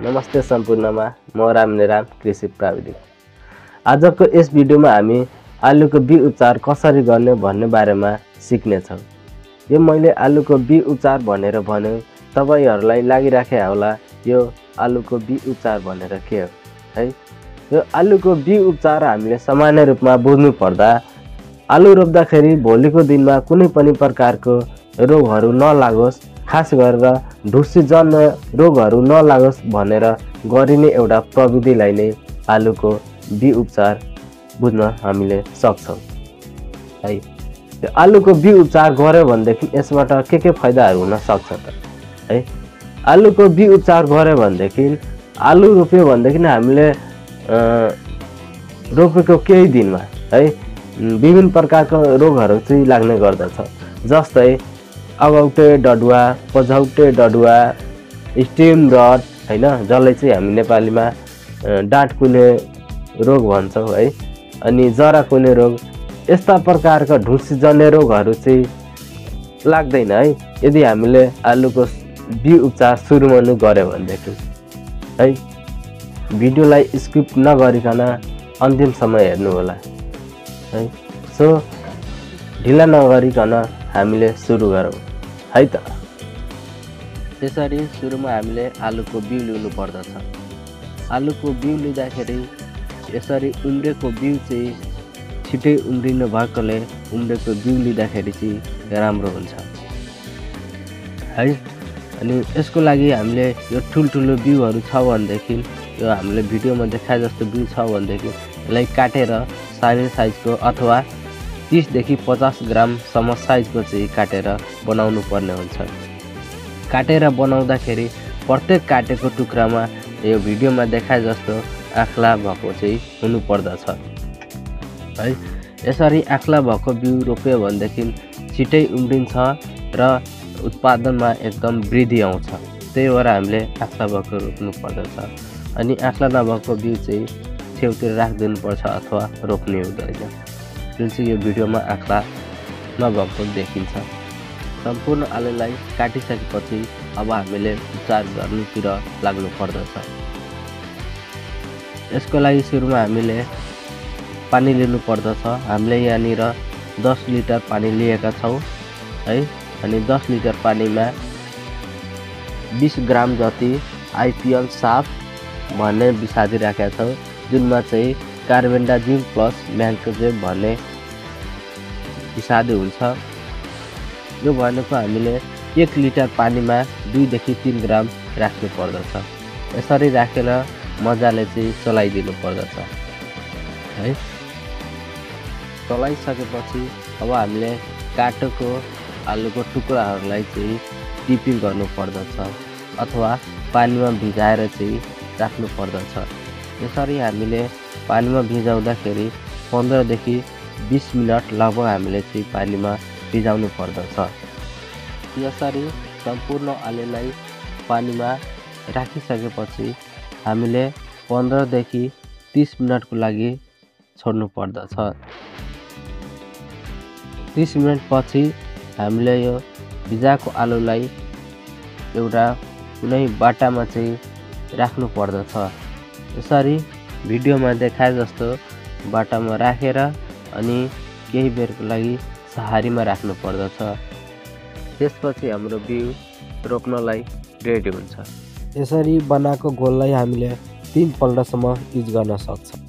नमस्ते सम्पूर्णमा म राम कृषि प्राविधिक। आजको यस भिडियोमा हामी आलुको बिउ उपचार कसरी गर्ने भन्ने बारेमा सिक्नेछौँ। यो मैले आलुको बिउ उपचार भनेर भने तपाईहरुलाई लागिराखे होला यो आलुको बिउ उपचार भनेर के हो है। यो आलुको बिउ उपचार हामीले सामान्य रूपमा बुझ्नु पर्दा आलु रोप्दाखेरि भोलिको दिनमा कुनै पनि प्रकारको रोगहरू नलागोस्, खास गरेर ढुसीजन्य रोगहरू नलागोस् भनेर गरिने एउटा प्रविधिलाई नै आलुको बिउ उपचार बुझ्न हामीले सक्छौँ है। यो आलुको बिउ उपचार गर्यो भनेदेखि यसबाट के फाइदाहरू हुन सक्छ त है। आलुको बिउ उपचार गर्यो भनेदेखि आलु रोप्यो भनेदेखि हामीले रोपेको केही दिनमा है विभिन्न प्रकारको रोगहरू चाहिँ लाग्ने गर्दछ। जस्तै अगौटे डडुवा, पझौटे डडुवा, स्टेम रट हैन, जसलाई चाहिँ हामी नेपालीमा डाँठ कुने रोग भन्छौँ है, अनि जरा कुने रोग, यस्ता प्रकारका ढुसीजन्य रोगहरू चाहिँ लाग्दैन है यदि हामीले आलुको बिउ उपचार सुरुमा नै गर्यो भनेदेखि है। भिडियोलाई स्किप नगरिकन अन्तिमसम्म हेर्नु होला है। सो ढिला नगरिकन हामीले सुरु गरौँ है त। त्यसरी सुरुमा हामीले आलुको बिउ लिनु पर्दछ। आलुको बिउ लिँदाखेरि यसरी उम्रेको बिउ चाहिँ छिटै उम्रिनु भएकोले उम्रेको बिउ लिँदाखेरि चाहिँ राम्रो हुन्छ है। अनि यसको लागि हामीले यो ठुल्ठुलो बिउहरू छ भनेदेखि, यो हामीले भिडियोमा देखाए जस्तो बिउ छ भनेदेखि यसलाई काटेर सानो साइजको अथवा 30 देखि 50 ग्रामसम्म साइजको चाहिँ काटेर बनाउनु पर्ने हुन्छ। काटेर बनाउँदाखेरि प्रत्येक काटेको टुक्रामा यो भिडियोमा देखाए जस्तो आँख्ला भएको चाहिँ हुनु पर्दछ है। यसरी आँख्ला भएको बिउ रोप्यो भनेदेखि छिटै उम्रिन्छ र उत्पादनमा एकदम वृद्धि आउँछ। त्यही भएर हामीले आँख्ला भएको रोप्नु पर्दछ। अनि आँख्ला नभएको बिउ चाहिँ छेउतिर राखिदिनुपर्छ अथवा रोप्ने हुँदैन, जुन चाहिँ यो भिडियोमा आँख्ला नभएको देखिन्छ। सम्पूर्ण आलुलाई काटिसकेपछि अब हामीले उपचार गर्नुतिर लाग्नु पर्दछ। यसको लागि सुरुमा हामीले पानी लिनु पर्दछ। हामीले यहाँनिर 10 लिटर पानी लिएका छौँ है। अनि 10 लिटर पानीमा 20 ग्राम जति आइपिएल साफ भन्ने विषादी राखेका छौँ, जुनमा चाहिँ कार्बेन्डाजिम प्लस म्यान्कोजेब भन्ने विषादी हुन्छ। यो भनेको हामीले 1 लिटर पानीमा 2 देखि 3 ग्राम राख्नु पर्दछ। यसरी राखेर मजाले चाहिँ चलाइदिनु पर्दछ है। चलाइसकेपछि अब हामीले काटेको आलुको टुक्राहरूलाई चाहिँ टिपिङ गर्नु पर्दछ अथवा पानीमा भिजाएर चाहिँ राख्नु पर्दछ। यसरी हामीले पानीमा भिजाउँदाखेरि 15 देखि 20 मिनट लगभग हामीले चाहिँ पानीमा भिजाउनु पर्दछ। यसरी सम्पूर्ण आलुलाई पानीमा राखिसकेपछि हामीले 15 देखि 30 मिनटको लागि छोड्नु पर्दछ। 30 मिनटपछि हामीले यो भिजाएको आलुलाई एउटा कुनै बाटामा चाहिँ राख्नु पर्दछ। यसरी भिडियोमा देखाए जस्तो बाटामा राखेर अनि केही बेरको लागि सहारीमा राख्नु पर्दछ। त्यसपछि हाम्रो बिउ रोप्नलाई रेडी हुन्छ। यसरी बनाएको घोललाई हामीले 3 पल्टसम्म युज गर्न सक्छौँ।